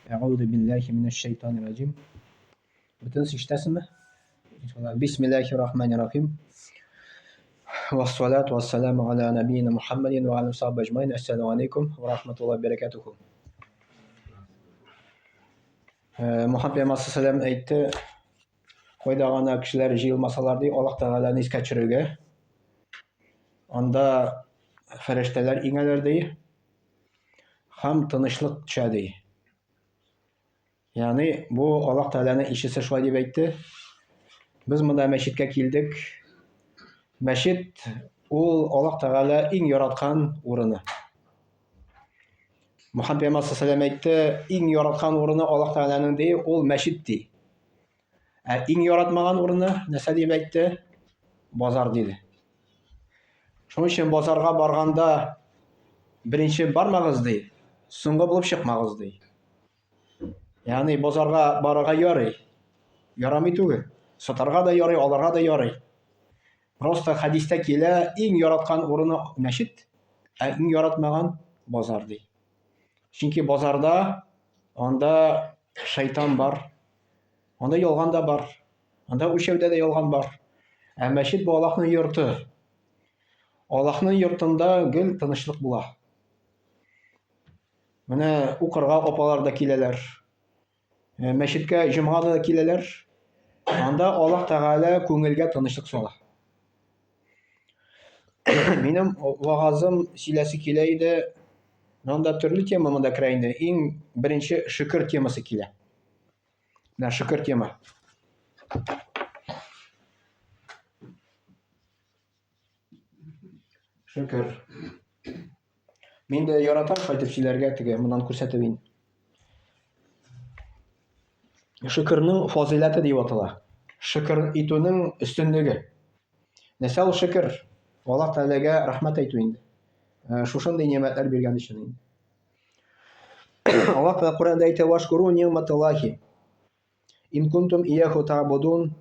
Әгъузу биллахи минәш шайтанир раҗим. Бөтенесе ишетәсезме? Иншалла. Бисмиллахир рахманир рахим. Вассалату вассаламу аля набийна Мухаммадин ва аля сахби аҗмаин. Ассаламу алейкум ва рахматуллахи ва баракатуху. Э, Мухаммад пәйгамбәр саллаллаху әйтте, кайда гына кешеләр җыелмасалар ди, Аллаһ Тәгаләне искә төшерергә. Анда фәрештәләр иңәләр ди. Һәм тынычлык төшә ди. Ягъни бу Аллаһ Тәгаләнең илчесе шулай дип әйтте. Без монда мәчеткә килдек. Мәчет ул Аллаһ Тәгалә иң яраткан урыны. Мухаммад пәйгамбәр саллаллаху әйтте, иң яраткан урыны Аллаһ Тәгаләнең ди, ул мәчет ди. Ә иң яратмаган урыны нәрсә дип әйтте? Базар диде. Шуның өчен базарга барганда беренче бармагыз ди, соңгы булып чыкмагыз ди. Ягъни базарга барырга ярый. Ярамый түгел. Сатарга да ярый, алырга да ярый. Просто хәдистә килә, иң яраткан урыны мәчет, ә иң яратмаган базар ди. Чөнки базарда анда шайтан бар, анда ялган да бар, анда үлчәүдә дә ялган бар. Ә мәчет бу Аллаһның йорты. Аллаһның йортында гел тынычлык була. Менә укырга апалар да киләләр. Э, мәчеткә җомгада да киләләр. Анда Аллаһ Тәгалә күңелгә тынычлык сала. Минем вагазым сөйләсе килә иде. Анда төрле тема монда керә инде. Иң беренче шөкер темасы килә. Менә шөкер тема. Шөкер. Мин дә яратам кайтып сөйләргә теге моннан күрсәтеп инде. Шөкернең фазыйләте дип атала. Шөкер итүнең өстенлеге. Нәрсә ул шөкер? Аллаһ Тәгаләгә рәхмәт әйтү инде. Э, шушындый ниәмәтләр биргән өчен инде. Аллаһ Тәгалә Коръәндә әйтә: "Вашкуру ни'маталлахи". Ин кунтум ияху та'будун.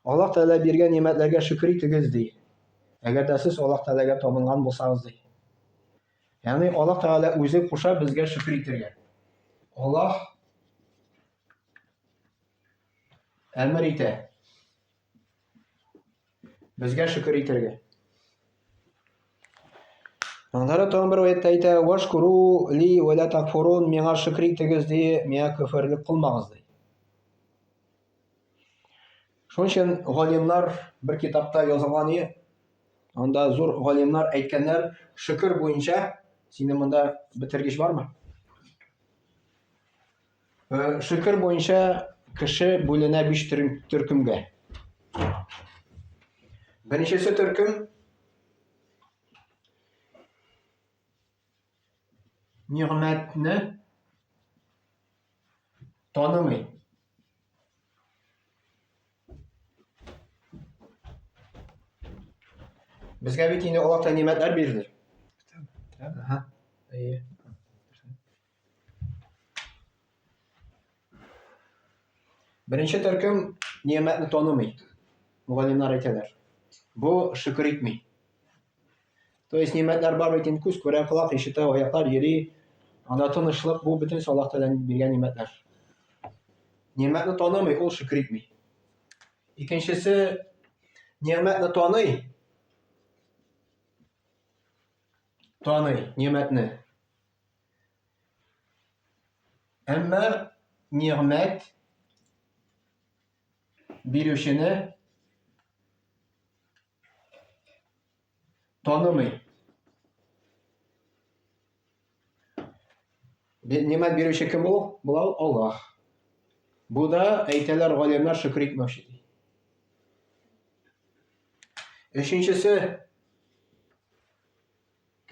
Аллаһ Тәгалә биргән нимәтләргә шөкер итегез ди. Әгәр дә сез Аллаһ Тәгаләгә табынган булсагыз ди. Ягъни Аллаһ Тәгалә үзе куша безгә шөкер итәргә. Аллаһ әмер итә. Безгә шөкер итәргә. Аннары тагын бер аятта әйтә, "Вашкуру ли ва ла такфурун", миңа шөкер итегез ди, миңа көферлек кылмагыз ди. Шуның өчен галимнар бер китапта язылган и, анда зур галимнар әйткәннәр, шөкер буенча, синең монда бетергеч бармы? Э, шөкер буенча кеше бүленә биш төркемгә. Беренчесе төркем нигъмәтне танымый. Безгә бит инде Аллаһ Тәгалә нигъмәтләр бирде. Ага. Әйе. Беренче төркем ниәмәтне танымый. Мөгаллимнәр әйтәләр. Бу шөкер итми. То есть ниәмәтләр бар бит инде күз күрә, колак ишетә, аяклар йөри. Анда тынычлык, бу бөтен Аллаһ Тәгаләнең биргән ниәмәтләр. Ниәмәтне танымый, ул шөкер итми. Икенчесе ниәмәтне таный, таный ниәмәтне. Әмма нигъмәт бирүчене танымый. Нигъмәт бирүче кем ул? Була ул Аллаһ. Бу да әйтәләр галимнәр шөкер итмәүче ди. Өченчесе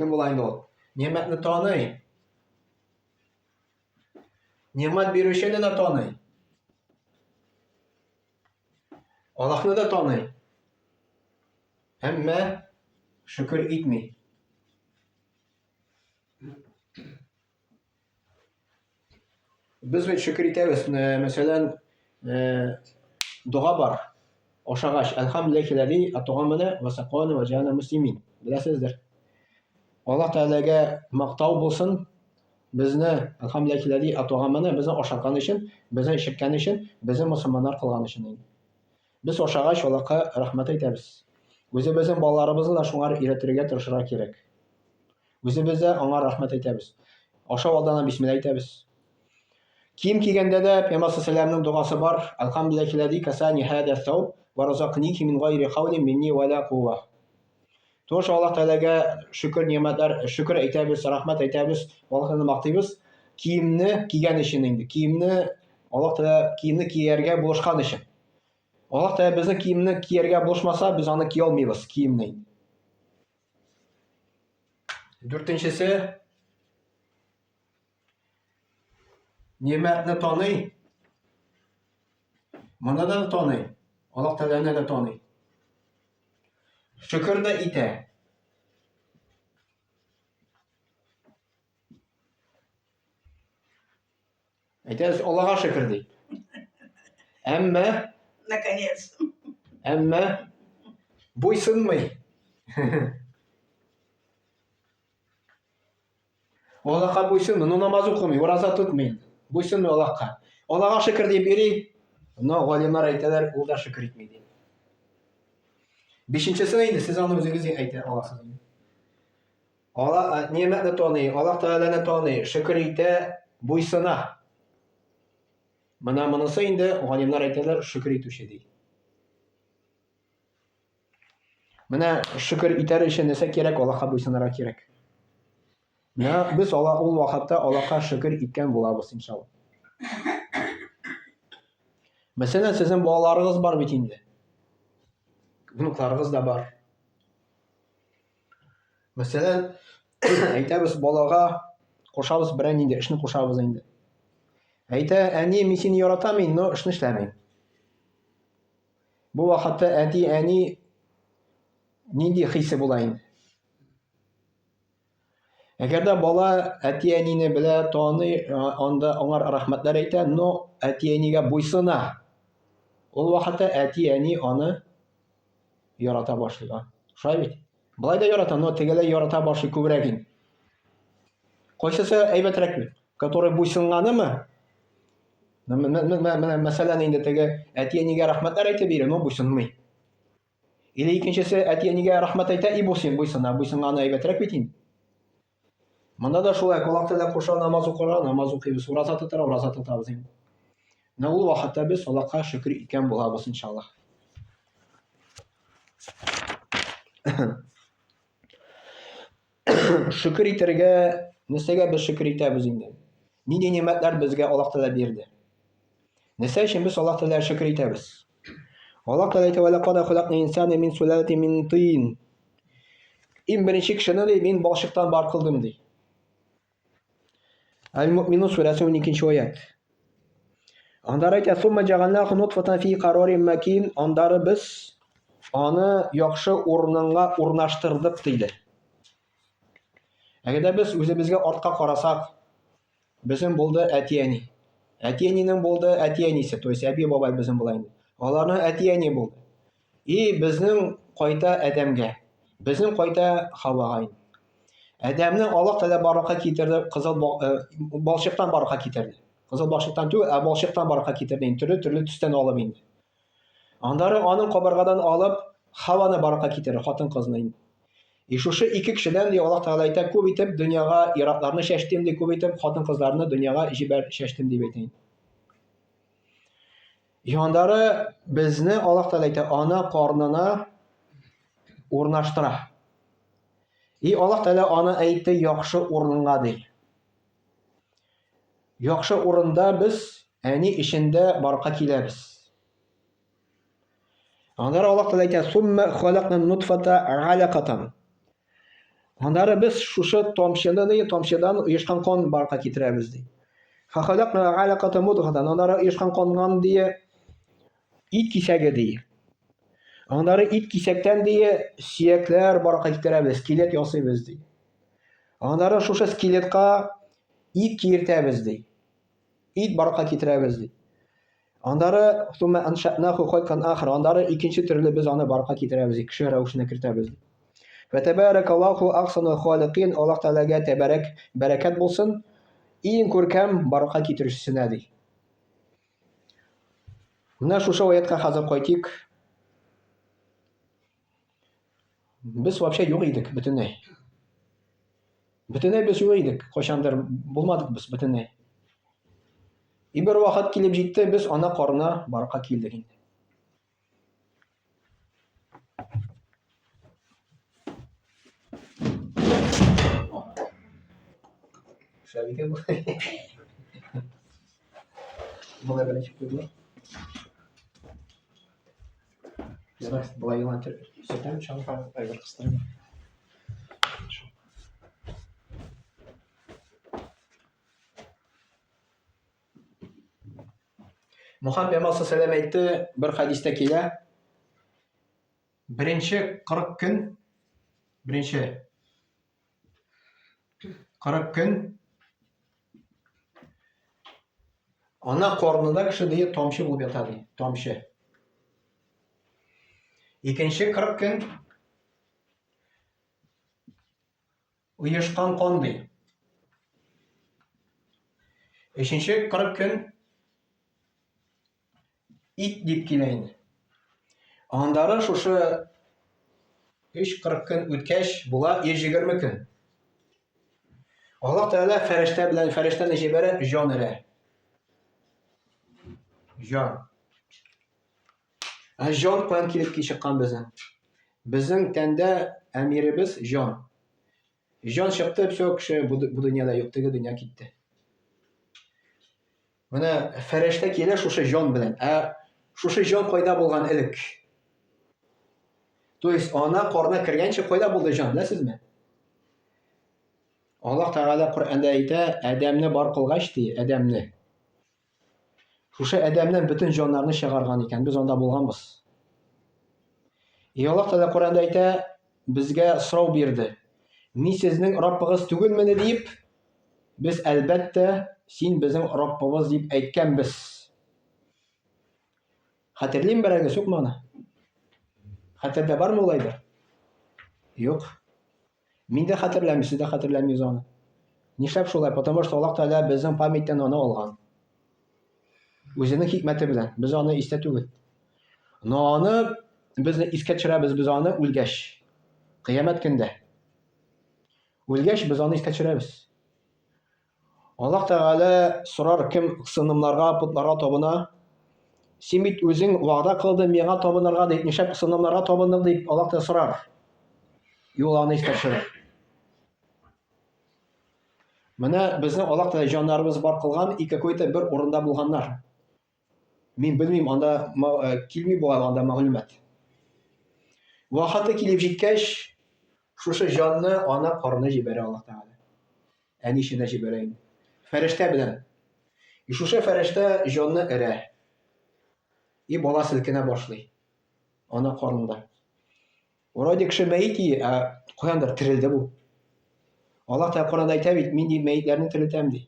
Кем була инде ул? Нимәтне таный. Нимәт бирүчене дә таный. Аллаһны да таный. Әмма шөкер итми. Без бит шөкер итәбез. Мәсәлән, дога бар. Ашагач, әлхәмдүлилләһи ләзи атгамана ва сакана ва җана муслимин. Беләсездер. Аллаһ Тәгаләгә мактау булсын. Безне, әлхәмдүлилләһи атугаманы безне ашаткан өчен, безне эчерткән өчен, безне мусульманнар кылган өчен инде. Без ашагач Аллаһка рәхмәт әйтәбез. Үзебезнең балаларыбызны да шуңар өйрәтергә тырышырга кирәк. Үзебез дә аңа рәхмәт әйтәбез. Ашау алдыннан бисмилла әйтәбез. Кием кигәндә дә Пәйгамбәр саллаллаһу догасы бар. Әлхәмдүлилләһи касани хада сауб ва разакнихи мин гайри хаулин минни ва ла кувва. Тоже Аллаһ Тәгаләгә шөкер ни'мәтләр, шөкер әйтәбез, рәхмәт әйтәбез, Аллаһ Тәгаләне мактыйбыз. Киемне кигән өчен инде, киемне Аллаһ Тәгалә киемне кияргә булышкан өчен. Аллаһ Тәгалә безне киемне кияргә булышмаса, без аны кия алмыйбыз, киемне. Дүртенчесе ни'мәтне таный. Моны да таный. Аллаһ Тәгаләне дә таный. Шөкер дә итә. Әйтәбез, Аллага шөкер ди. Әмма Наконец. Әмма буйсынмый. Аллаһка буйсынмый, но намаз укымый, ураза тотмый. Буйсынмый Аллаһка. Аллаһка шөкер дип йөри, но галимнар әйтәләр, ул да шөкер итми ди. Бишенчесе инде сез аны үзегез әйтә аласыз. Аллаһ ни'мәтне таный, Аллаһ Тәгаләне таный, шөкер итә, буйсына. Менә монысы инде галимнар әйтәләр, шөкер итүче ди. Менә шөкер итәр өчен нәрсә кирәк? Аллаһка буйсынырга кирәк. Менә без Алла ул вакытта Аллаһка шөкер иткән булабыз, иншалла. Мәсәлән, сезнең балаларыгыз бар бит инде. Внукларыгыз да бар. Мәсәлән, әйтәбез балага кушабыз берәр нинди эшне кушабыз инде. Әйтә, әни, мин сине яратам, но эшне эшләмим. Бу вакытта әти-әни нинди хисе була инде? Әгәр дә бала әти-әнине белә, таный, анда аңар рәхмәтләр әйтә, но әти-әнигә буйсына. Ул вакытта әти-әни аны ярата башлый. Шулай бит? Болай да ярата, но тегеләй ярата башлый күбрәк инде. Кайсысы әйбәтрәк бит? Который буйсынганымы? Менә мәсәлән инде теге әти-әнигә рәхмәтләр әйтеп йөри, но буйсынмый. Или икенчесе әти-әнигә рәхмәт әйтә и буйсын, буйсына, буйсынганы әйбәтрәк бит инде. Монда да шулай колак телдә куша намаз укырга, намаз укыйбыз, ураза тотарга, ураза тотабыз инде. Менә ул вакытта без Аллаһка шөкер иткән булабыз, иншаллаһ. Шөкер итәргә, нәрсәгә без шөкер итәбез инде? Нинди нимәтләр безгә Аллаһ Тәгалә бирде? Нәрсә өчен без Аллаһ Тәгаләгә шөкер итәбез? Аллаһ Тәгалә әйтә, "Ва лакад халакна инсана мин сулалатин мин тин." Иң беренче кешене ди, мин балчыктан бар кылдым ди. Әл-Муъминун сүрәсе 12 аят. Андары әйтә, "Сумма җагалнаху нутфатан фи карарин макин." Андары без аны яхшы урынга урнаштырдык диде. Әгәр дә без үзебезгә артка карасак, безнең булды әти-әни. Әти-әнинең булды әти-әнисе, то есть әби-бабай безнең була инде. Аларның әти-әни булды. И безнең кайта Адәмгә, безнең кайта Хавага инде. Адәмне Аллаһ Тәгалә барлыкка китерде, кызыл балчыктан барлыкка китерде. Кызыл балчыктан түгел, ә балчыктан барлыкка китерде инде, төрле-төрле төстән алып инде. Аннары аның кабыргадан алып Хаваны барлыкка китерде, хатын-кызны инде. И шушы ике кешедән ди Аллаһ Тәгалә әйтә, күп итеп дөньяга иратларны чәчтем ди, күп итеп хатын-кызларны дөньяга җибәр чәчтем дип әйтә инде. Яндары безне Аллаһ Тәгалә әйтә, ана карнына урнаштыра. И Аллаһ Тәгалә аны әйтте яхшы урынга ди. Яхшы урында без әни эчендә барка киләбез. Аннары Аллаһ Тәгалә әйтә, "Сумма халакна нутфата алакатан." Аннары без шушы тамчыны ди, тамчыдан оешкан кан барка китерәбез ди. Фахалакна алакатан мудгатан. Аннары оешкан каннан ди ит кисәге ди. Аннары ит кисәктән ди сөякләр барка китерәбез, скелет ясыйбыз ди. Аннары шушы скелетка ит киертәбез ди. Ит барка китерәбез ди. Аннары сумма аншатнаху халкан ахар. Аннары икенче төрле без аны барка китерәбез, кеше рәвешенә кертәбез. Вә тәбәрәкаллаху ахсанул халикин. Аллаһ Тәгаләгә тәбәрәк, бәрәкәт булсын. Иң күркәм барлыкка китерүчесенә ди. Менә шушы аятка хәзер кайтыйк. Без вообще юк идек бөтенләй. Бөтенләй без юк идек, кайчандыр булмадык без бөтенләй. И бер вакыт килеп җитте, без ана карына барырга килдек инде. Шәп икән бу. Болай беренче куйдылар. Ярар, болай гына сөртәм, чалга әйбер кыстырам. Мөхәммәд пәйгамбәр саллаллаху әйтте, бер хәдистә килә. Беренче 40 көн, беренче 40 көн ана карнында кеше ди тамчы булып ята ди, тамчы. Икенче 40 көн Оешкан кан ди. Өченче 40 көн ит дип килә инде. Андары шушы 3-40 көн үткәч була 120 көн. Аллаһ Тәгалә фәрештә белән фәрештәне җибәрә, җан өрә. Җан. Ә җан каян килеп чыккан безнең? Безнең тәндә әмиребез җан. Җан чыкты, все, кеше бу, бу дөньяда юк, теге дөнья китте. Менә фәрештә килә шушы җан белән. Ә шушы җан кайда булган элек? То есть ана карына кергәнче кайда булды җан, беләсезме? Аллаһ Тәгалә Коръәндә әйтә, Адәмне бар кылгач ди, Адәмне. Шушы адәмнән бөтен җаннарны чыгарган икән, без анда булганбыз. И Аллаһ Тәгалә Коръәндә әйтә, безгә сорау бирде. Мин сезнең Раббыгыз түгелмени дип, без әлбәттә, син безнең Раббыбыз дип әйткәнбез. Хәтерлим берәгез юкмы аны? Хәтердә бармы ул әйбер? Юк. Мин дә хәтерләмим, сез дә хәтерләмисез аны. Нишләп шулай? Потому что Аллаһ Тәгалә безнең памятьтән аны алган. Үзенең хикмәте белән. Без аны истә түгел. Но аны безне искә төшерәбез без аны үлгәч. Кыямәт көндә. Үлгәч без аны искә төшерәбез. Аллаһ Тәгалә сорар, кем сынымнарга, потларга табына? Син бит үзең вәгъдә кылдың миңа табынырга дип, нишләп сынымнарга табындың дип Аллаһ Тәгалә сорар. Юл аны искә төшерер. Менә безнең Аллаһ Тәгалә җаннарыбыз бар кылган и какой-то бер урында булганнар. Мин белмим, анда э, килми бугай анда мәгълүмат. Вакыты килеп җиткәч, шушы җанны ана карына җибәрә Аллаһ Тәгалә. Әни эченә җибәрә инде. Фәрештә белән. И шушы фәрештә җанны эрә. И бала селкенә башлый. Ана карнында. Вроде кеше мәет ие, ә каяндыр терелде бу. Аллаһ Тәгалә Коранда әйтә бит, мин ди мәетләрне терелтәм ди.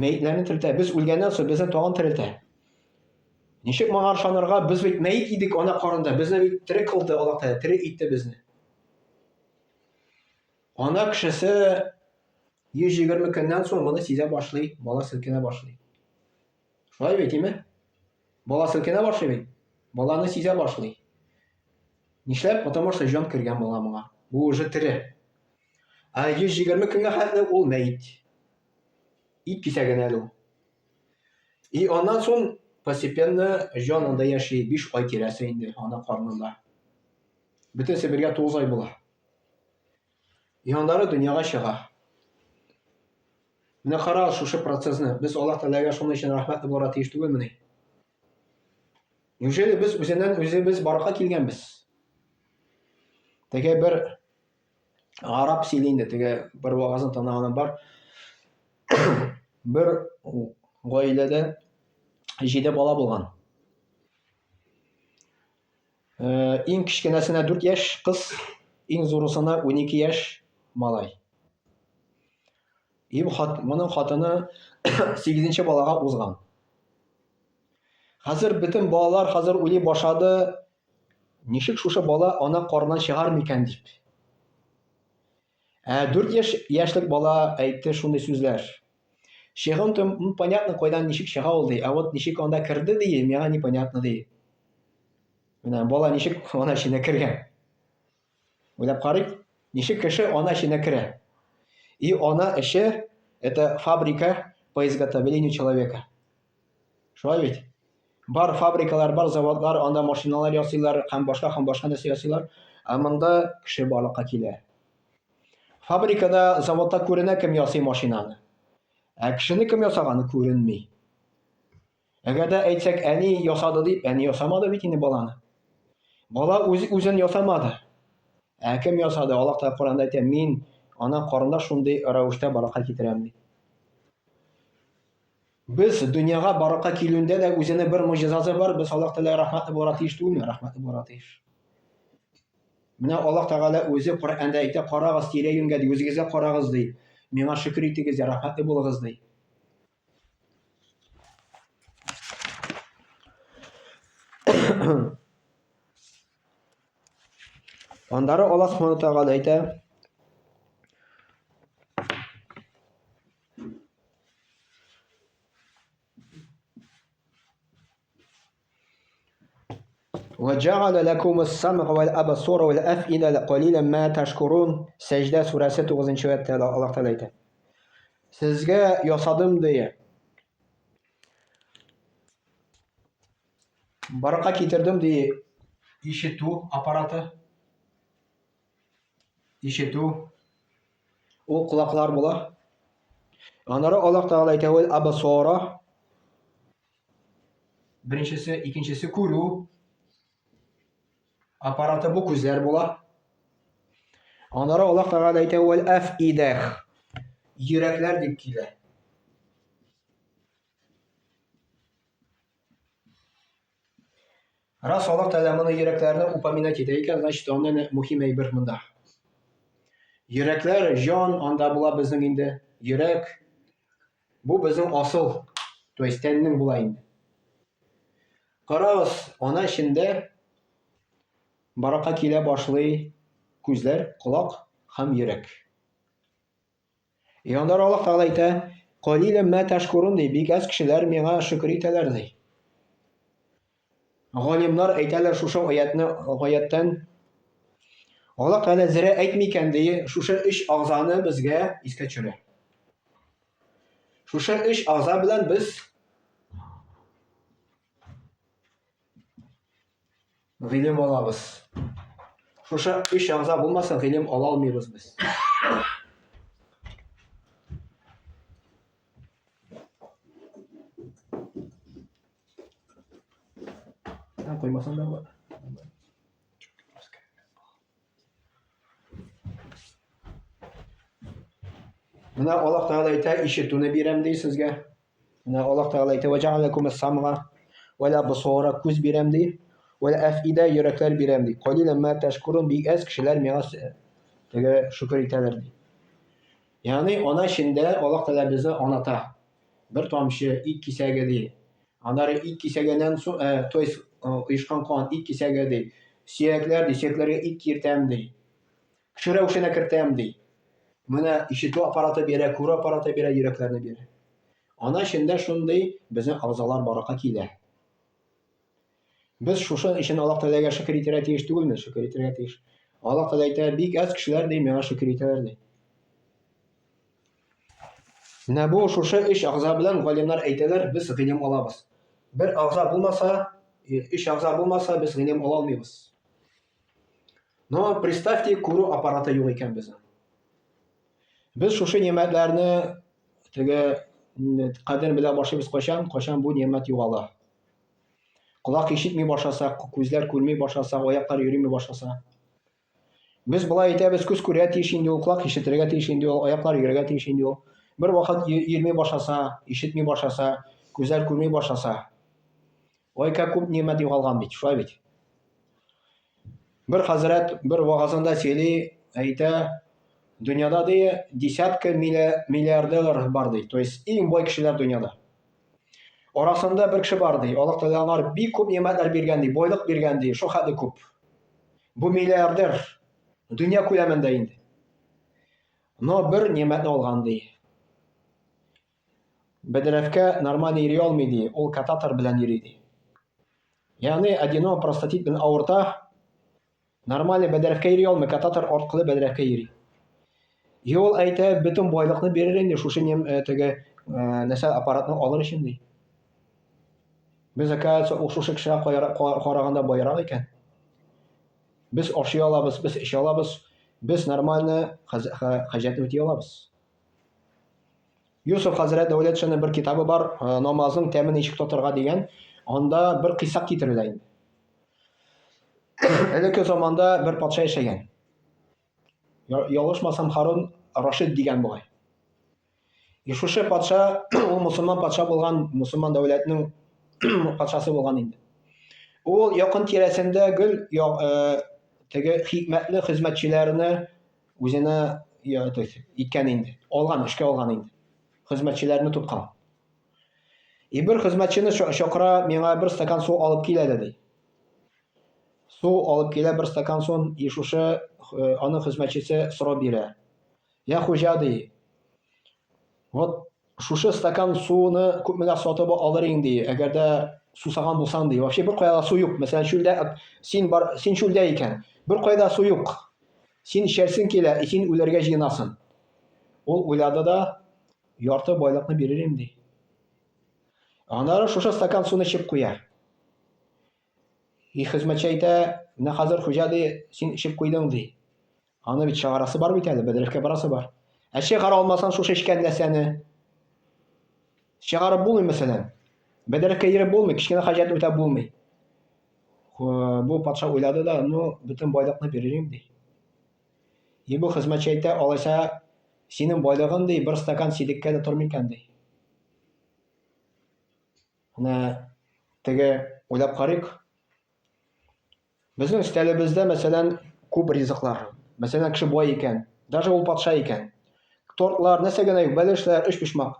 Мәетләрне терелтә. Без үлгәннән соң безне тагын терелтә. Ничек моңа ышанырга? Без бит мәет идек ана карында. Безне бит тере кылды Аллаһ Тәгалә, тере итте безне. Ана кешесе 120 көннән соң моны сизә башлый, бала селкенә башлый. Шулай бит, име? Бала селкенә башлый бит. Баланы сизә башлый. Нишләп? Потому что җан кергән бала моңа. Бу уже тере. Ә 120 көнгә хәтле ул мәет. Ит кисәген әле ул. И аннан соң постепенно җан анда яши, 5 ай тирәсе инде ана карнында. Бөтенесе бергә 9 ай була. И аннары дөньяга чыга. Менә кара шушы процессны. Без Аллаһ Тәгаләгә шуның өчен рәхмәтле булырга тиеш түгелмени? Неужели без үзеннән үзебез барырга килгәнбез? Теге бер Араб сөйли инде, теге бер вагазын тыңлаганым бар. Бер гаиләдә җиде бала булган. Э, иң кечкенәсенә 4 яшь кыз, иң зурысына 12 яшь малай. И хат, моның хатыны 8 балага узган. Хәзер бөтен балалар хәзер уйлый башлады, Ничек шушы бала ана карнынан чыгар микән дип. Ә 4 яшь яшьлек бала әйтте шундый сүзләр. Чыгым то ну, понятно, кайдан ничек чыга ул ди. Ә вот ничек анда керде ди, миңа непонятно ди. Менә бала ничек ана эченә кергән. Уйлап карыйк, ничек кеше ана эченә керә. И ана эше это фабрика по изготовлению человека. Шулай бит? Бар фабрикалар, бар заводлар, анда машиналар ясыйлар һәм башка һәм башка нәрсә ясыйлар. Ә монда кеше барлыкка килә. Фабрикада, заводта күренә кем ясый машинаны. Ә кешене кем ясаганы күренми. Әгәр дә әйтсәк, әни ясады дип, әни ясамады бит инде баланы. Бала үз үзен ясамады. Ә кем ясады? Аллаһ Тәгалә Коръәндә әйтә, мин ана карында шундый рәвештә барлыкка китерәм ди. Без дөньяга барлыкка килүендә дә үзенең бер могҗизасы бар, без Аллаһ Тәгаләгә рәхмәтле булырга тиеш түгелме? Рәхмәтле булырга тиеш. Менә Аллаһ Тәгалә үзе Коръәндә әйтә, карагыз тирә-юньгә ди, үзегезгә карагыз ди. Миңа шөкер итегез, рәхмәтле булыгыз ди. Аннары Аллаһ Субхану Тәгалә әйтә, وَجَعَلَ لَكُمُ السَّمْعَ وَالْأَبْصَارَ وَالْأَفْئِدَةَ قَلِيلًا مَا تَشْكُرُونَ Сәҗдә сүрәсе 9 аятьтә Аллаһ Тәгалә әйтә. Сезгә ясадым ди. Барака китердем ди ишетү аппараты. Ишетү ул колаклар була. Аннары Аллаһ Тәгалә әйтә, "Вәл абсара" Беренчесе, икенчесе күрү аппараты бу күзләр була. Аннары Аллаһ Тәгалә әйтә, "Вәл афидах" Йөрәкләр дип килә. Раз Аллаһ Тәгалә моны йөрәкләрне упоминать итә икән, значит, аны мөһим әйбер монда. Йөрәкләр, җан анда була безнең инде. Йөрәк бу безнең асыл, то есть тәннең була инде. Карагыз, ана эчендә барака килә башлый күзләр, колак һәм йөрәк. Яндар Аллаһ Тәгалә әйтә, "Калилән мә тәшкурун" ди, бик әз кешеләр миңа шөкер итәләр ди. Галимнар әйтәләр шушы аятны аяттән Аллаһ Тәгалә зрә әйтми икән ди, шушы өч агзаны безгә искә төшерә. Шушы өч агза белән без Гыйлем алабыз. Шушы өч агза булмаса, гыйлем ала алмыйбыз без. Куймасам да була. Менә Аллаһ Тәгалә әйтә, ишетүне бирәм ди сезгә. Менә Аллаһ Тәгалә әйтә, "Вәҗәгәләкум ас-самга вәл абсара" күз бирәм ди. Вәл афида йөрәкләр бирәм ди. Калилән ма тәшкурун бик әз кешеләр миңа теге шөкер итәләр ди. Ягъни ана эчендә Аллаһ Тәгалә безне аната. Бер тамчы ит кисәге ди. Аннары ит кисәгеннән соң, э, то есть э, оешкан кан ит кисәге ди. Сөякләр ди, сөякләргә ит кертәм ди. Кеше рәвешенә кертәм ди. Менә ишетү аппараты бирә, күрү аппараты бирә, йөрәкләрне бирә. Ана эчендә шундый безнең агзалар баракка килә. Без шушы өчен Аллаһ Тәгаләгә шөкер итәргә тиеш түгелме? Шөкер итәргә тиеш. Аллаһ Тәгалә әйтә, бик әз кешеләр ди, миңа шөкер итәләр ди. Менә бу шушы өч агза белән галимнәр әйтәләр, без гыйлем алабыз. Бер агза булмаса, өч агза булмаса, без гыйлем ала алмыйбыз. Но представьте, күрү аппараты юк икән безнең. Без шушы нимәтләрне теге кадер белә башлыйбыз кайчан? Кайчан бу нимәт югала. Колак ишетми башласа, күзләр күрми башласа, аяклар йөрми башласа. Без болай әйтәбез, күз күрә тиеш инде ул, колак ишетергә тиеш инде ул, аяклар йөрергә тиеш инде ул. Бер вакыт йөрми башласа, ишетми башласа, күзләр күрми башласа. Ой, как күп нимәт югалган бит, шулай бит. Бер хәзрәт бер вагазында сөйли, әйтә, дөньяда ди десятка миллиардерлар бар ди. То есть иң бай кешеләр дөньяда. Арасында бер кеше бар ди. Аллаһ Тәгалә аңар бик күп нимәтләр биргән ди, байлык биргән ди, шул хәтле күп. Бу миллиардер дөнья күләмендә инде. Но бер нимәтне алган ди. Бәдрәфкә нормально йөри алмый ди, ул кататор белән йөри ди. Ягъни аденопростатит белән авырта, нормально бәдрәфкә йөри алмый, кататор аркылы бәдрәфкә йөри. И ул әйтә, бөтен байлыкны бирер инде шушы нем э, теге э, нәрсә аппаратны алыр өчен ди. Без, оказывается, ул шушы кешегә караганда байрак икән. Без ашый алабыз, без эчә алабыз, без нормально хаҗәтне үти алабыз. Юсуф хәзрәт Дәүләтшинның бер китабы бар, э, намазның тәмен ничек тотарга дигән. Анда бер кыйсак китерелә инде. Элекке заманда бер патша яшәгән. Ялгышмасам, Харун Рашид дигән бугай. И шушы патша, ул мусульман патша булган, мусульман дәүләтенең патшасы булган инде. Ул якын тирәсендә гел э, теге хикмәтле хезмәтчеләрне Үзенә то есть иткән инде. Алган, эшкә алган инде. Хезмәтчеләрне тоткан. И бер хезмәтчене чакыра, миңа бер стакан су алып кил әле, ди. Су алып килә бер стакан сун, и шушы э, аның хезмәтчесе сорап бирә. Я хуҗа, ди. Вот шушы стакан суны күпмегә сатып алыр идең, ди, әгәр дә сусаган булсаң, ди. Вообще бер кая да су юк. Мәсәлән, чүлдә син бар, син чүлдә икән. Бер кая да су юк. Син эчәрсең килә, и син үләргә җыенасың. Ул уйлады да, ярты байлыкны бирер идем, ди. Аннары шушы стакан суны эчеп куя. И хезмәтче әйтә, менә хәзер хуҗа, ди, син эчеп куйдың, ди. Аны бит чыгарасы бар бит әле, бәдрәфкә барасы бар. Ә чыгара алмасаң шушы эчкән нәрсәне чыгарып булмый, мәсәлән. Бәдрәфкә йөреп булмый, кечкенә хаҗәт үтәп булмый. Бу патша уйлады да, ну, бөтен байлыкны бирерим, ди. И бу хезмәтче әйтә, алайса, синең байлыгың, ди, бер стакан сидеккә дә тормый икән, ди. Менә теге уйлап карыйк. Безнең өстәлебездә, мәсәлән, күп ризыклар. Мәсәлән, кеше бай икән, даже ул патша икән. Тортлар, нәрсә генә юк, бәлешләр, өчпочмак.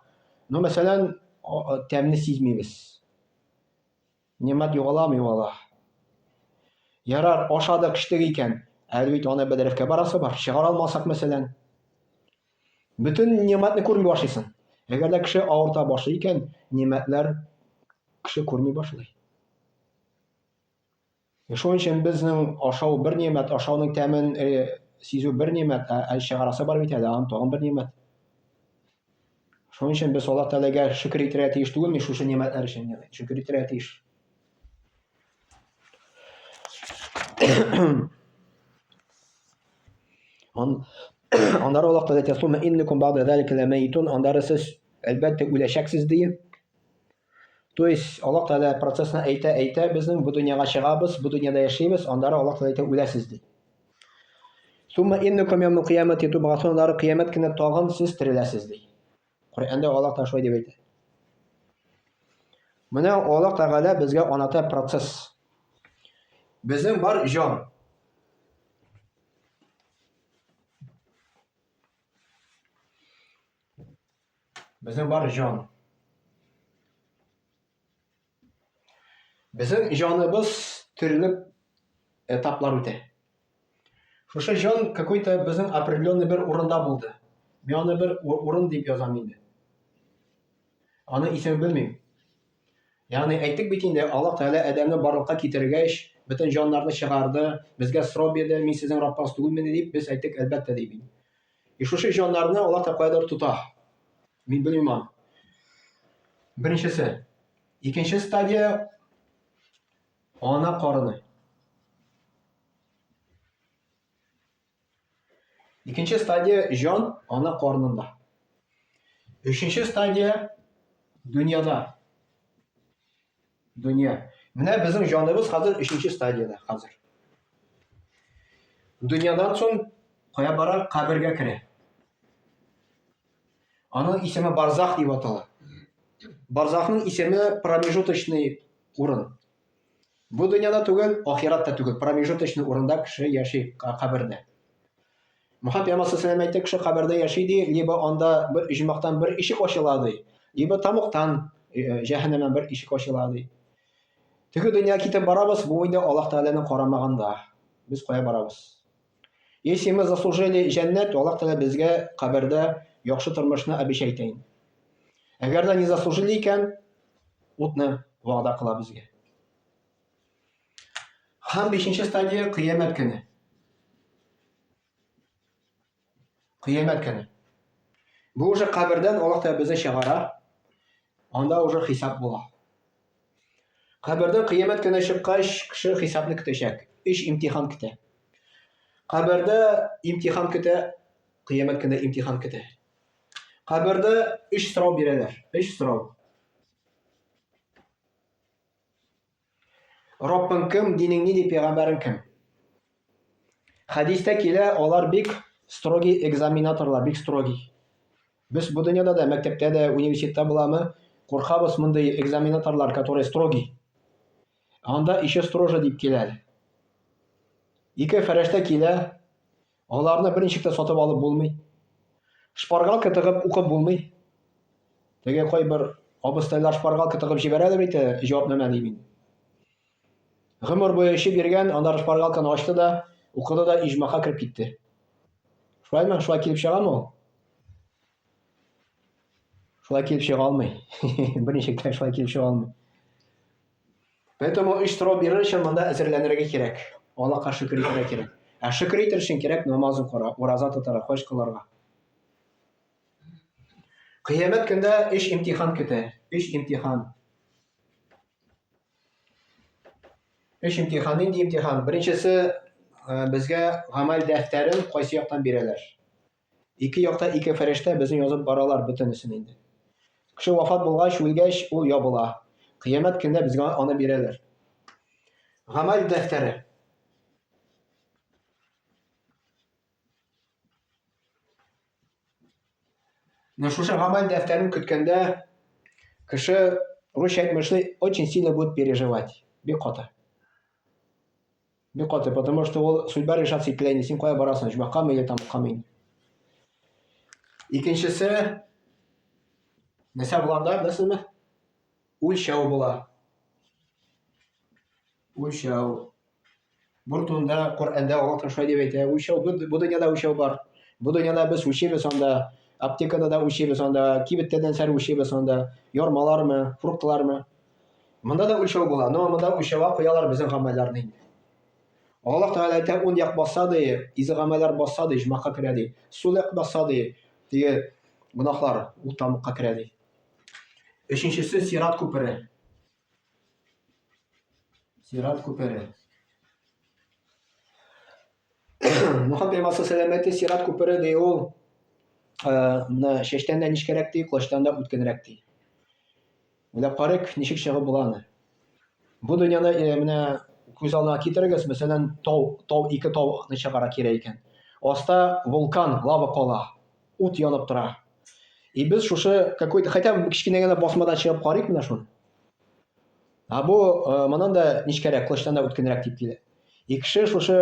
Но, мәсәлән, тәмне сизмибез. Нимәт югаламы, югала. Ярар, ашадык, эчтек икән. Әле бит аны бәдрәфкә барасы бар. Чыгара алмасак, мәсәлән. Бөтен нимәтне күрми башлыйсың. Әгәр дә кеше авырта башлый икән, нимәтләр кеше күрми башлый. Шуның өчен безнең ашау бер нимәт, ашауның тәмен э, сизү бер нимәт, ә, ә чыгарасы бар бит әле, аның тагын бер нимәт. Шуның өчен без Аллаһ Тәгаләгә шөкер итәргә тиеш түгелме шушы нимәтләр өчен? Шөкер итәргә тиеш. Он, аннары Аллаһ Тәгалә әйтә, "Сумма иннакум бa'да залика ламәйтун", аннары сез әлбәттә үләчәксез ди. То есть Аллаһ Тәгалә процессны әйтә, әйтә, безнең бу дөньяга чыгабыз, бу дөньяда яшибез, аннары Аллаһ Тәгалә әйтә, үләсез ди. Сумма иннакум яумал кыямати тубгасун, аннары кыямәт көне тагын сез тереләсез ди. Коръәндә Аллаһ Тәгалә шулай дип әйтә. Менә Аллаһ Тәгалә безгә аната процесс. Безнең бар җан. Безнең бар җан. Безнең җаныбыз төрле этаплар үтә. Шушы җан какой-то безнең определенный бер урында булды. Мин аны бер урын дип язам инде. Аны исемен белмим. Ягъни әйттек бит инде, Аллаһ Тәгалә Адәмне барлыкка китергәч, бөтен җаннарны чыгарды, безгә сорау бирде, мин сезнең Раббыгыз түгелмени дип, без әйттек, әлбәттә дип. И шушы җаннарны Аллаһ та каядыр тота. Мин белмим аны. Беренчесе. Икенче стадия ана карыны. Икенче стадия җан ана карынында. Өченче стадия дөньяда. Дөнья. Менә безнең җаныбыз хәзер өченче стадиядә хәзер. Дөньядан соң кая бара? Кабергә керә. Аның исеме Барзах дип атала. Барзахның исеме промежуточный урын. Бу дөньяда түгел, ахиратта түгел, промежуточный урында кеше яши кабердә. Мөхәммәд пәйгамбәр саллаллаху әйтте, кеше кабердә яши ди, либо анда бер оҗмахтан бер ишек ачыла ди, либо тамуктан э, җәһәннәмнән бер ишек ачыла ди. Теге дөнья китеп барабыз, бу инде Аллаһ Тәгаләнең карамаганда. Без кая барабыз? Если мы заслужили җәннәт, Аллаһ Тәгалә безгә кабердә яхшы тормышны обещать итә инде. Әгәр дә не заслужили икән, утны вәгъдә кыла безгә. Һәм бишенче стадия кыямәт көне. Кыямәт көне. Бу уже кабердән Аллаһ Тәгалә безне чыгара. Анда уже хисап була. Кабердән кыямәт көне чыккач, кеше хисапны көтәчәк. Өч имтихан көтә. Кабердә имтихан көтә, кыямәт көндә имтихан көтә. Кабердә өч сорау бирәләр. Өч сорау. Раббың кем, динең нинди, пәйгамбәрең кем? Хәдистә килә, алар бик строгий экзаменаторлар, бик строгий. Без бу дөньяда да, мәктәптә дә, университетта буламы, куркабыз мондый экзаменаторлар, которые строгий. Анда еще строже дип килә. Ике фәрештә килә, Аларны берничек тә сатып алып булмый. Шпаргалка тыгып укып булмый. Теге кайбер абыстайлар шпаргалка тыгып җибәрәләр бит, э, җавапнамә дим инде. Гомер буе эчеп йөргән, аннары шпаргалканы ачты да, укыды да иҗмака кереп китте. Шулаймы? Шулай килеп чыгамы ул? Шулай килеп чыга алмый. Берничек тә шулай килеп чыга алмый. Поэтому өч сорау бирер өчен монда әзерләнергә кирәк. Аллаһка шөкер итәргә кирәк. Ә шөкер итер өчен кирәк намаз укырга, ураза тотарга, хаҗ кылырга. Кыямәт көндә өч имтихан көтә. Өч имтихан. Өч имтихан. Нинди имтихан? Беренчесе э, безгә гамәл дәфтәрен кайсы яктан бирәләр? Ике якта ике фәрештә безне язып баралар бөтенесен инде. Кеше вафат булгач, үлгәч, ул ябыла. Кыямәт көндә безгә аны бирәләр. Гамәл дәфтәре. Менә шушы гамәл дәфтәрен көткәндә кеше русча әйтмешли очень сильно будет переживать. Бик каты. Бик каты, потому что ул судьба решаться ителә инде, син кая барасың, оҗмахкамы или тамаккамы инде. Икенчесе, нәрсә була анда, беләсезме? Үлчәү була. Үлчәү. Бу турында Коръәндә Аллаһ шулай дип әйтә. Үлчәү, бу дөньяда үлчәү бар. Бу дөньяда без үлчибез анда, аптекада да үлчибез анда, кибеттә дә нәрсә үлчибез анда, ярмалармы, фруктлармы. Монда да үлчәү була, но монда үлчәүгә куялар безнең гамәлләрне инде. Аллаһ Тәгалә әйтә, ун як басса ди, изге гамәлләр басса ди, җмахка керә ди. Сул як басса ди, теге гөнаһлар ул тамыкка керә ди. Өченчесе сират күпере. Сират күпере. Мөхәммәд пәйгамбәр саллаллаху әйтте, сират күпере ди ул э, менә чәчтән дә нечкәрәк ди, кылычтан да үткенрәк ди. Уйлап карыйк, ничек чыгып була аны. Бу дөньяны э, менә күз алдына китерегез, мәсәлән, тау, тау ике тауны чыгара кирәк икән. Аста вулкан, лава кала, ут янып тора. И без шушы какой-то хотя бы кечкенә генә басмадан чыгып карыйк менә шуны. Ә бу э, моннан да нечкәрәк, кылычтан да үткенрәк дип килә. И кеше шушы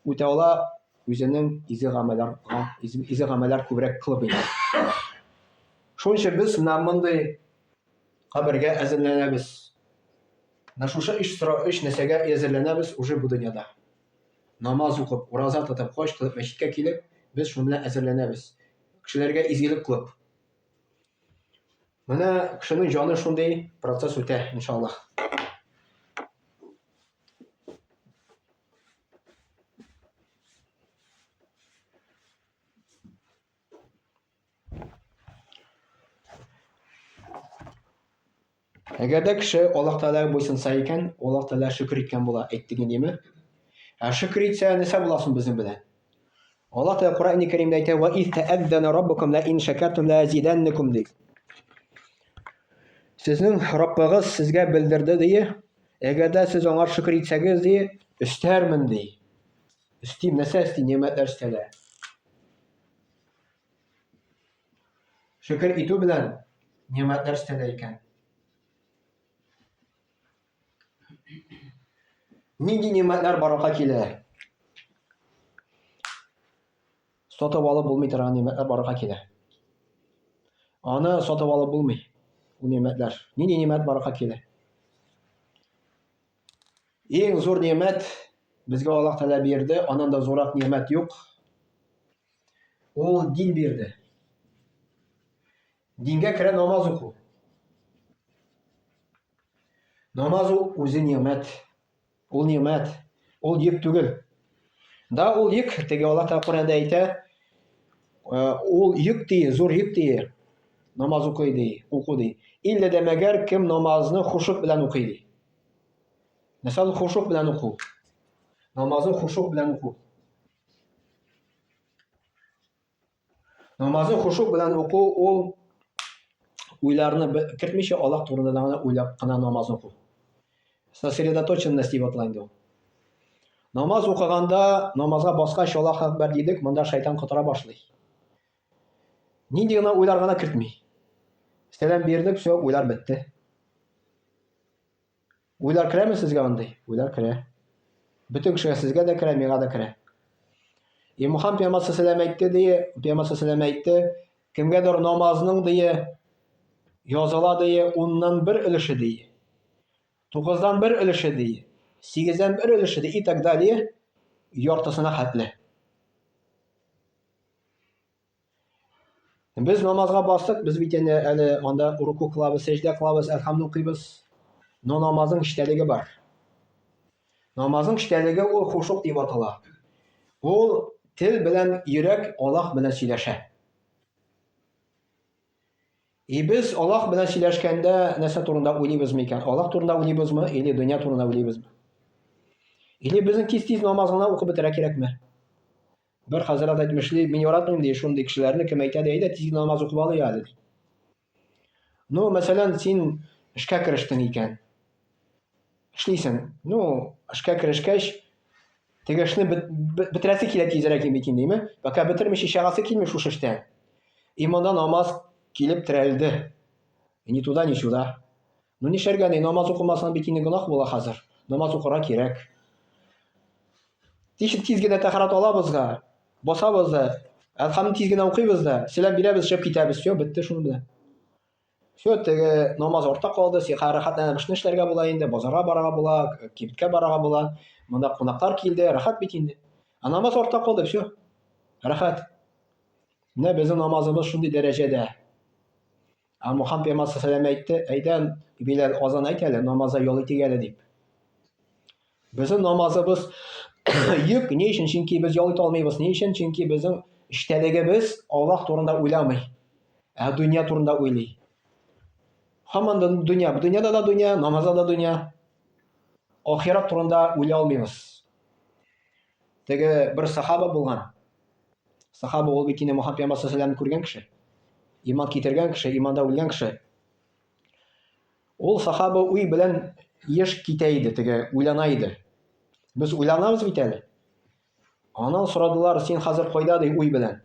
үтә ала үзенең изге гамәлләргә, изге гамәлләр күбрәк кылып инде. Шуның өчен без менә мондый кабергә әзерләнәбез. Менә шушы өч сорау, өч нәрсәгә әзерләнәбез уже бу дөньяда. Намаз укып, ураза тотып, хаҗ кылып, мәчеткә килеп, без шуның белән әзерләнәбез. Кешеләргә изгелек кылып. Менә кешенең җаны шундый процесс үтә, иншаллаһ. Әгәр дә кеше Аллаһ Тәгаләгә буйсынса икән, Аллаһ Тәгалә шөкер иткән була, әйттек инде, Ә шөкер итсә, нәрсә була соң безнең белән? Аллаһ Тәгалә Коръәни Кәримдә әйтә: "Ва из тәәззәнә раббукум ла ин шәкәртум ла азиданнакум" ди. Сезнең Раббыгыз сезгә белдерде ди, әгәр дә сез аңа шөкер итсәгез ди, өстәрмен ди. Өстим, нәрсә өсти? Нимәтләр өстәлә. Шөкер итү белән нимәтләр өстәлә икән. Нинди нимәтләр барлыкка килә? Сатып алып булмый торган нимәтләр барлыкка килә. Аны сатып алып булмый. Ул нимәтләр. Нинди нимәт барлыкка килә? Иң зур нимәт Безгә Аллаһ Тәгалә бирде, аннан да зуррак нигъмәт юк. Ул дин бирде. Дингә керә намаз уку. Намаз ул үзе нигъмәт. Ул нигъмәт. Ул йөк түгел. Да, ул йөк, теге Аллаһ Тәгалә Коръәндә әйтә, э, ул йөк ди, зур йөк ди. Намаз укый ди, уку ди. Иллә дә мәгәр кем намазны хушук белән укый ди. Нәрсә ул хушук белән уку? Намазны хушук белән уку. Намазны хушук белән уку ул уйларны кертмичә Аллаһ турында гына уйлап кына намаз уку. Сосредоточенность дип атала инде ул. Намаз укыганда, намазга баскач Аллаһ әкбәр дидек, монда шайтан котыра башлый. Нинди генә уйлар гына кертми. Сәлам бирдек, все, уйлар бетте. Уйлар керәме сезгә андый? Уйлар керә. Бөтен кешегә сезгә дә керә, миңа да керә. И Мухаммад пәйгамбәр саллаллаху әйтте ди, пәйгамбәр саллаллаху әйтте, кемгәдер намазның ди языла ди уннан бер өлеше ди. Тугыздан бер өлеше ди, сигездән бер өлеше ди и так далее, яртысына хәтле. Без намазга бастык, без бит инде әле анда руку кылабыз, сәҗдә кылабыз, әлхәмд укыйбыз. Но намазның эчтәлеге бар. Намазның эчтәлеге ул хушук дип атала. Ул тел белән йөрәк Аллаһ белән сөйләшә. И без Аллаһ белән сөйләшкәндә нәрсә турында уйлыйбыз микән? Аллаһ турында уйлыйбызмы или дөнья турында уйлыйбызмы? Или безнең тиз-тиз намаз гына укып бетерә кирәкме? Бер хәзрәт әйтмешли, мин яратмыйм ди шундый кешеләрне, кем әйтә ди, әйдә тиз генә намаз укып алыйк әле ди. Ну, мәсәлән, син эшкә керештең икән. Эшлисең. Ну, эшкә керешкәч, теге эшне бетерәсе килә тизрәк бит инде, димме? Пока бетермичә чыгасы килми шушы эштән. И монда намаз килеп терәлде. Ни туда, ни сюда. Ну, нишләргә ни, намаз укымасаң бит инде гөнаһ була хәзер. Намаз укырга кирәк. Тиз, тиз генә тәһарәт алабыз да, басабыз да, әлхәмне тиз генә укыйбыз да, сәлам бирәбез, чыгып китәбез. Все, бетте шуның белән. Все, теге намаз артта калды, сиңа рәхәтләнеп эшне эшләргә була инде, базарга барырга була, кибеткә барырга була. Монда кунаклар килде, рәхәт бит инде. Ә намаз артта калды, все. Рәхәт. Менә безнең намазыбыз шундый дәрәҗәдә. Ә Мухаммад пәйгамбәр саллаллаху әйтте, әйдә, Биләл, азан әйт әле, намазда ял итик әле дип. Безнең намазыбыз йөк, ни өчен? Чөнки без ял итә алмыйбыз. Ни өчен? Чөнки безнең эчтәлегебез Аллаһ турында уйламый, ә дөнья турында уйлый. Һаман да дөнья, дөньяда да дөнья, намазда да дөнья. Ахирәт турында уйлый алмыйбыз. Теге бер сахаба булган. Сахаба ул бит инде Мухаммад пәйгамбәр саллаллаху күргән кеше. Иман китергән кеше, иманда үлгән кеше. Ул сахаба уй белән еш китә иде, теге уйлана иде. Без уйланабыз бит әле. Аннан сорадылар, син хәзер кайда ди уй белән.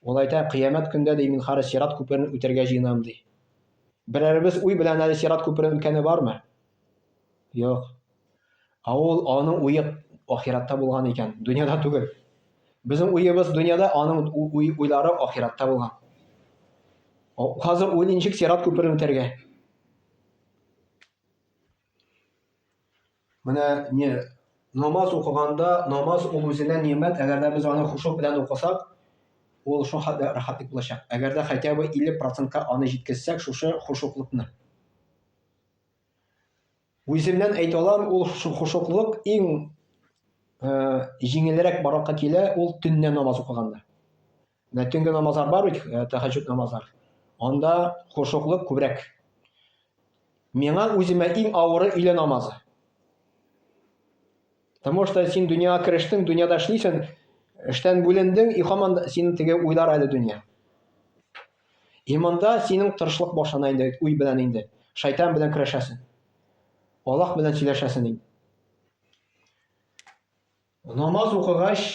Ул әйтә, кыямәт көндә ди мин хәзер сират күперен үтәргә җыенам ди. Берәребез уй белән әле сират күперен үткәне бармы? Юк. Ә ул аның уе ахиратта булган икән, дөньяда түгел. Безнең уебыз дөньяда, аның уй, уйлары ахиратта булган. Хәзер уйлый ничек сират күперен үтәргә. Менә не намаз укыганда, намаз ул үзенә нимәт, әгәр дә без аны хушук белән укысак, ул шул хәтле рәхәтлек булачак. Әгәр дә хотя бы 50%-ка аны җиткезсәк, шушы хушуклыкны. Үземнән әйтә алам, ул хушуклык иң җиңелрәк барлыкка килә, ул төннә намаз укыганда. Менә төнге намазлар бар бит, тәһәҗҗүд намазлар. Анда хушуклык күбрәк. Миңа үземә иң авыры өйлә намазы. Потому что син дөньяга керештең, дөньяда эшлисең, эштән бүлендең, и һаман синең теге уйлар әле дөнья. И монда синең тырышлык башлана инде, уй белән инде. Шайтан белән көрәшәсең. Аллаһ белән сөйләшәсең инде. Намаз укыгач,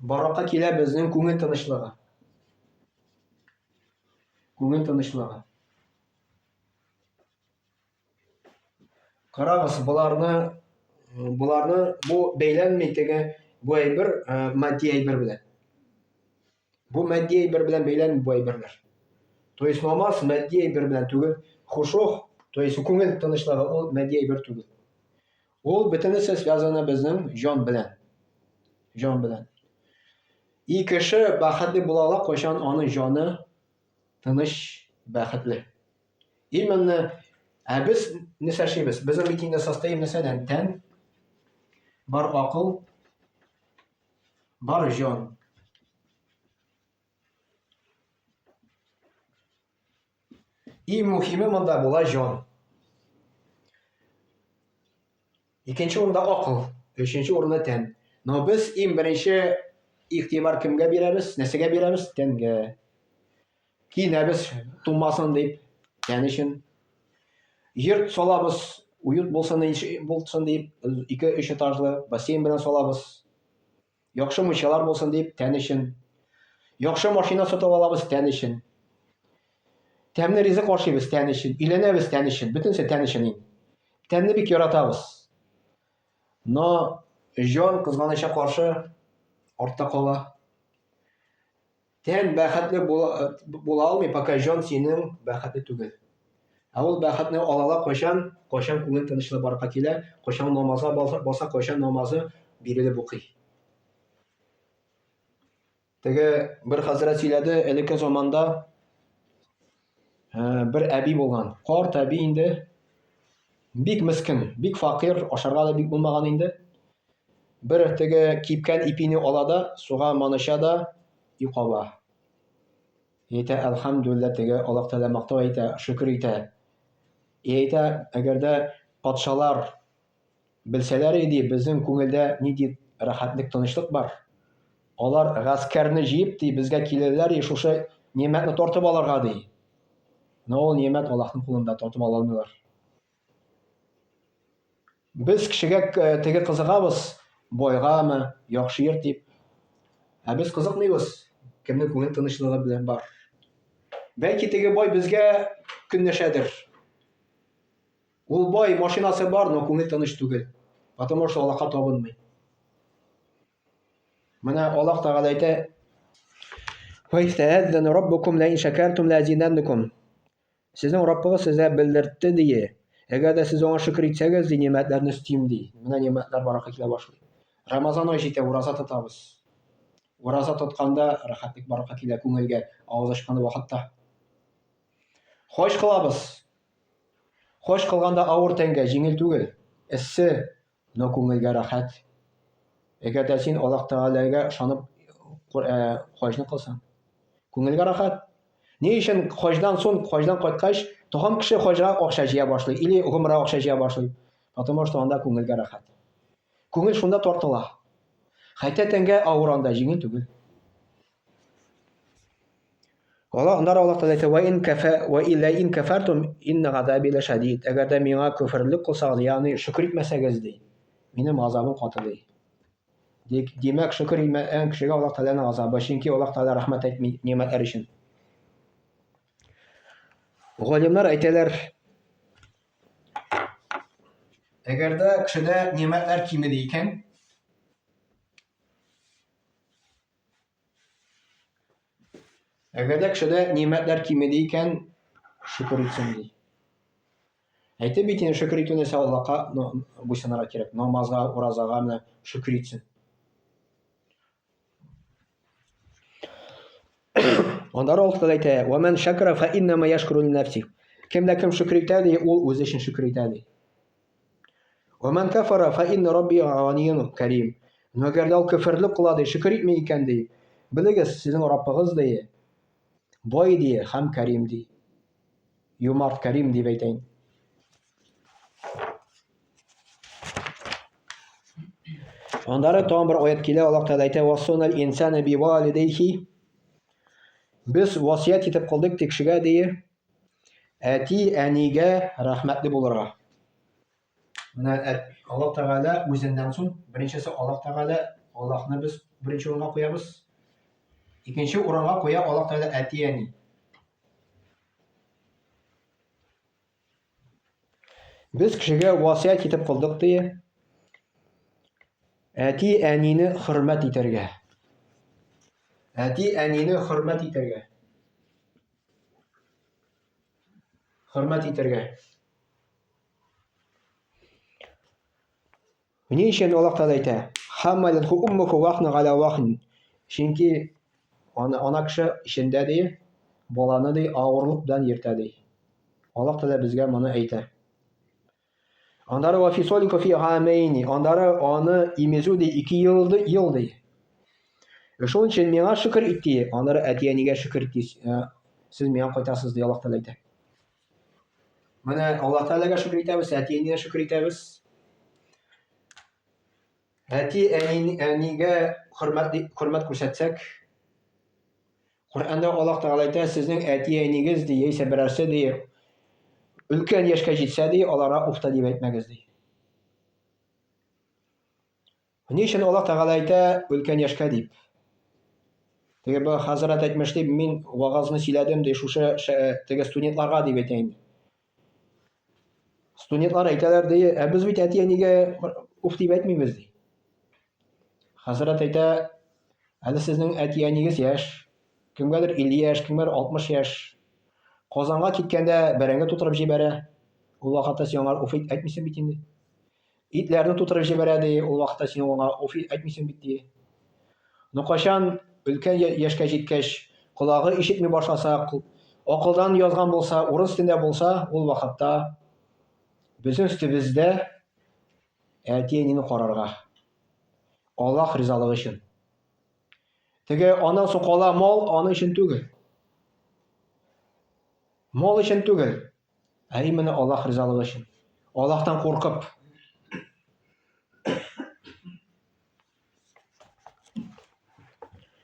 баракка килә безнең күңел тынычлыгы. Күңел тынычлыгы. Карагыз, боларны боларны бу бәйләнми теге бу әйбер э, матди әйбер белән. Бу матди әйбер белән бәйләнми бу әйберләр. То есть намаз матди әйбер белән түгел, хушух, то есть күңел тынычлыгы ул матди әйбер түгел. Ул бөтенесе связаны безнең җан белән. Җан белән. И кеше бәхетле була ала, кайчан аның җаны тыныч, бәхетле. Именно, ә без нәрсә эшлибез? Безнең бит инде состоим нәрсәдән? Тән, бар акыл, бар җан. Иң мөһиме монда була җан. Икенче урында акыл, өченче урында тән. Но без иң беренче игътибар кемгә бирәбез? Нәрсәгә бирәбез? Тәнгә. Киенәбез, туңмасын дип, тән өчен. Йорт салабыз, уют булсын, булсын дип, ике-өч этажлы бассейн белән салабыз. Яхшы мунчалар булсын дип, тән өчен. Яхшы машина сатып алабыз тән өчен. Тәмле ризык ашыйбыз тән өчен. Өйләнәбез тән өчен. Бөтенесе тән өчен инде. Тәнне бик яратабыз. Но җан кызганычка каршы артта кала. Тән бәхетле була, була алмый, пока җан синең бәхетле түгел. Ә ул бәхетне ала ала кайчан? Кайчан күңел тынычлыгы барлыкка килә, кайчан намазга баса, баса, кайчан намазы бирелеп укый. Теге бер хәзрәт сөйләде, элекке заманда бер әби булган. Карт әби инде бик мескен, бик факир, ашарга да бик булмаган инде. Бер теге кипкән ипине ала да, суга маныча да и каба. Әйтә, әлхәмдүлилләһ, теге Аллаһ Тәгалә мактау әйтә, шөкер итә. И әйтә, әгәр дә патшалар белсәләр иде, безнең күңелдә нинди рәхәтлек, тынычлык бар. Алар гаскәрне җыеп, ди, безгә килерләр, и шушы нимәтне тартып алырга, ди. Но ул нимәт Аллаһның кулында, тартып ала алмыйлар. Без кешегә э, теге кызыгабыз, бойгамы, яхшы йорт дип. Ә без кызыкмыйбыз, кемнең күңел тынычлыгы белән бар. Бәлки теге бай безгә көнләшәдер. Ул бай, машинасы бар, но күңел тыныч түгел. Потому что Аллаһка табынмый. Менә Аллаһ Тәгалә әйтә: "Ва истәәззәна раббукум ла ин шакартум ла азиданнакум." Сезнең Раббыгыз сезгә белдертте, ди. Әгәр дә сез аңа шөкер итсәгез, ди, нимәтләрне өстим, ди. Менә нимәтләр баракка килә башлый. Рамазан ае җитә, ураза тотабыз. Ураза тотканда рәхәтлек баракка килә күңелгә, авыз ачкан вакытта. Хаҗ кылабыз. Хаҗ кылганда авыр тәнгә, җиңел түгел. Эссе, Но күңелгә рәхәт. Әгәр дә син Аллаһ Тәгаләгә ышанып хаҗны кылсаң, күңелгә рәхәт. Ни өчен хаҗдан соң, хаҗдан кайткач, тагын кеше хаҗга акча җыя башлый или гомрә акча җыя башлый? Потому что анда күңелгә рәхәт. Күңел шунда тартыла. Хәтта тәнгә авыр анда, җиңел түгел. Алла аннары Аллаһ Тәгалә әйтә, "Ва ин кафа ва илля ин кафартум инна газаби лашадид." Әгәр дә миңа көферлек кылсагыз, ягъни шөкер итмәсәгез ди, минем газабым каты ди. Димәк, шөкер итмәгән кешегә Аллаһ Тәгаләнең газабы, чөнки Аллаһ Тәгалә рәхмәт әйтми нимәтләр өчен. Галимнәр әйтәләр, әгәр дә кешедә нимәтләр кимеде икән, Әгәр дә кешедә нимәтләр кимеде икән, шөкер итсен ди. Әйтеп бит инде шөкер итү нәрсә Аллаһка буйсынырга кирәк. Намазга, уразага менә шөкер итсен. Аннары ул әйтә, "Ва ман шакара фа иннама яшкуру ли нафси". Кем дә кем шөкер итә ди, ул үзе өчен шөкер итә ди. Ва ман кафара фа инна рабби ганиюн карим. Но әгәр дә ул көферлек кыла ди, шөкер итми икән ди, белегез, сезнең Раббыгыз ди, бай ди һәм карим ди. Юмарт карим дип әйтәйин. Аннары тагын бер аят килә, Аллаһ Тәгалә әйтә: "Вассунал инсана бивалидейхи". Без васыять итеп кылдык ди кешегә ди, әти-әнигә рәхмәтле булырга. Менә Аллаһ Тәгалә үзеннән соң, беренчесе Аллаһ Тәгалә, Аллаһны без беренче урынга куябыз. Икенче урынга куя Аллаһ Тәгалә әти-әни. Без кешегә васыять итеп кылдык ди. Әти-әнине хөрмәт итәргә. Әти-әнине хөрмәт итәргә. Хөрмәт итәргә. Ни өчен Аллаһ Тәгалә әйтә? Хамалатху уммуху вахна галя вахн. Чөнки аны ана кеше эчендә ди, баланы ди авырлык белән йөртә ди. Аллаһ Тәгалә безгә моны әйтә. Аннары ва фисолику фи гамейни. Аннары аны имезү ди 2 ел ди, ел ди. Шул өчен миңа шөкер ит ди. Аннары әти-әнигә шөкер ит ди. Сез миңа кайтасыз ди Аллаһ Тәгалә әйтә. Менә Аллаһ Тәгаләгә шөкер итәбез, әти-әнигә шөкер итәбез. Әти-әни әнигә хөрмәт хөрмәт күрсәтсәк, Коръәндә Аллаһ Тәгалә әйтә, сезнең әти-әнигез ди, яисә берәрсе ди, өлкән яшькә җитсә ди, аларга уфта дип әйтмәгез ди. Ни өчен Аллаһ Тәгалә әйтә өлкән яшькә дип? Теге бер хәзрәт әйтмешли, мин вагазны сөйләдем ди, шушы теге студентларга дип әйтә инде. Студентлар әйтәләр ди, ә без бит әти-әнигә уф дип әйтмибез ди. Хәзрәт әйтә, әле сезнең әти-әнигез яшь, кемгәдер 50 яшь, кемгәдер 60 яшь. Казанга киткәндә бәрәңге тутырып җибәрә. Ул вакытта син аңа уф әйтмисең бит инде. Итләрне тутырып җибәрә ди, ул вакытта син аңа уф әйтмисең бит ди. Но кайчан өлкән яшькә җиткәч, колагы ишетми башласа, акылдан язган булса, урын өстендә булса, ул вакытта безнең өстебездә әти-әнине карарга. Аллаһ ризалыгы өчен. Теге аннан соң кала мал аның өчен түгел. Мал өчен түгел. Ә именно Аллаһ ризалыгы өчен. Аллаһтан куркып.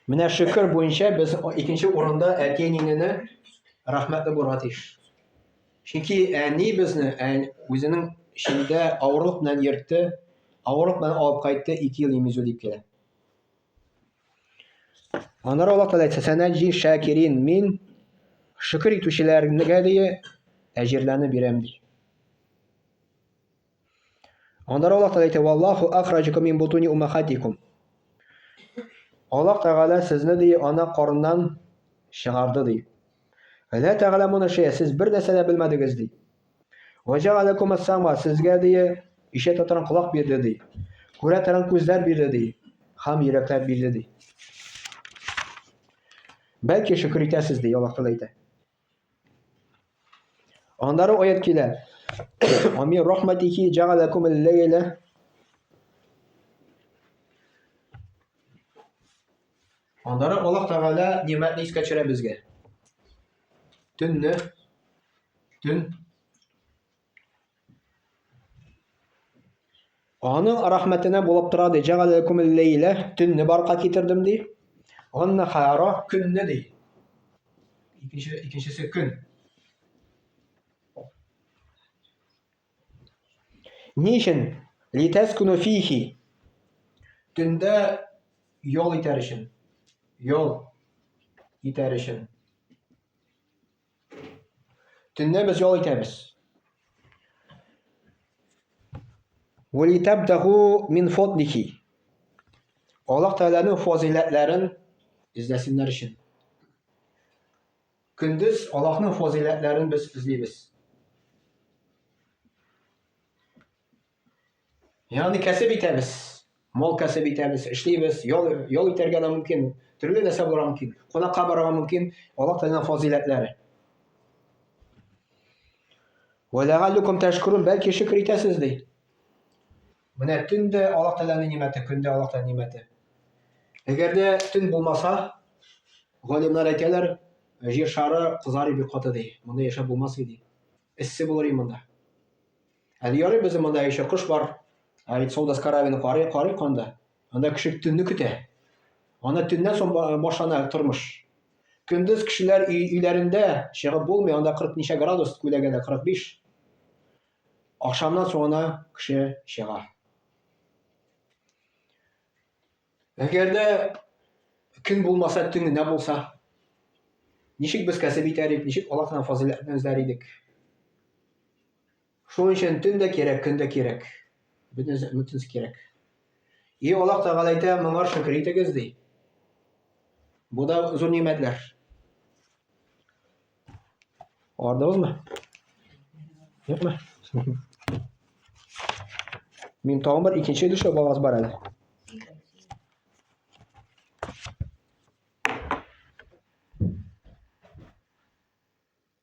Менә шөкер буенча без икенче урында әти-әнине рәхмәтле булырга тиеш. Чөнки әни безне үзенең эчендә авырлык белән йөртте, авырлык белән алып кайтты, 2 ел имезү дип килә. Аннары Аллаһ Тәгалә әйтә, "Сәнәҗи шакирин" мин шөкер итүчеләргә ди әҗерләрне бирәм ди. Аннары Аллаһ Тәгалә әйтә, "Валлаху ахраҗакум мин бутуни уммахатикум". Аллаһ Тәгалә сезне ди ана карыннан чыгарды ди. Лә тәгъләмуна шәй'a, сез бер нәрсә дә белмәдегез ди. Ва җәгаләкум ас-сама, сезгә ди ишетә торган колак бирде ди. Күрә торган күзләр бирде ди. Һәм йөрәкләр бирде ди. Бәлки шөкер итәсез ди, Аллаһ Тәгалә әйтә. Аннары аят килә. Ами рахматихи җәгаләкум аль-ләйлә. Аннары Аллаһ Тәгалә нимәтне искә төшерә безгә. Төнне, төн. Аның рәхмәтенә булып тора ди. Җәгаләкум аль-ләйлә, төнне барка китердем ди. Ан-нахара, көнне ди. Икенче, икенчесе көн. Ни өчен? Литәскуну фихи. Төндә ял итәр өчен. Ял итәр өчен. Төндә без ял итәбез. Валитабтагу мин фадлихи. Аллаһ Тәгаләнең фазыйләтләрен эзләсеннәр өчен. Көндез Аллаһның фазыйләтләрен без эзлибез. Ягъни кәсеп итәбез, мал кәсеп итәбез, эшлибез, ял, ял итәргә дә мөмкин, төрле нәрсә булырга мөмкин, кунакка барырга мөмкин, Аллаһ Тәгаләнең фазыйләтләре. Вә ләгаллүкум тәшкурун, бәлки шөкер итәсез ди. Менә төн дә Аллаһ Тәгаләнең нимәте, көн дә Аллаһ Тәгаләнең нимәте. Әгәр дә төн булмаса, галимнәр әйтәләр, җир шары кызар бик каты ди. Монда яшәп булмас ди. Эссе булыр монда. Әле ярый безнең монда еще кыш бар. Ә бит Саудовская Аравияне карый, карыйк анда. Анда кеше төнне көтә. Анда төннән соң башлана тормыш. Көндез кешеләр өйләрендә чыгып булмый, анда 40 ничә градус, күләгәдә 45. Ахшамнан соң гына кеше чыга. Әгәр дә көн булмаса, төн генә булса, ничек без кәсеп итәр идек, ничек Аллаһтан фазыйләтне эзләр идек? Шуның өчен төн дә кирәк, көн дә кирәк. Бөтенесе бөтенесе кирәк. И Аллаһ Тәгалә әйтә, моңар шөкер итегез ди. Бу да зур нимәтләр. Ардыгызмы? Юкмы? Мин тагын бер икенче өлеше багаз бар әле.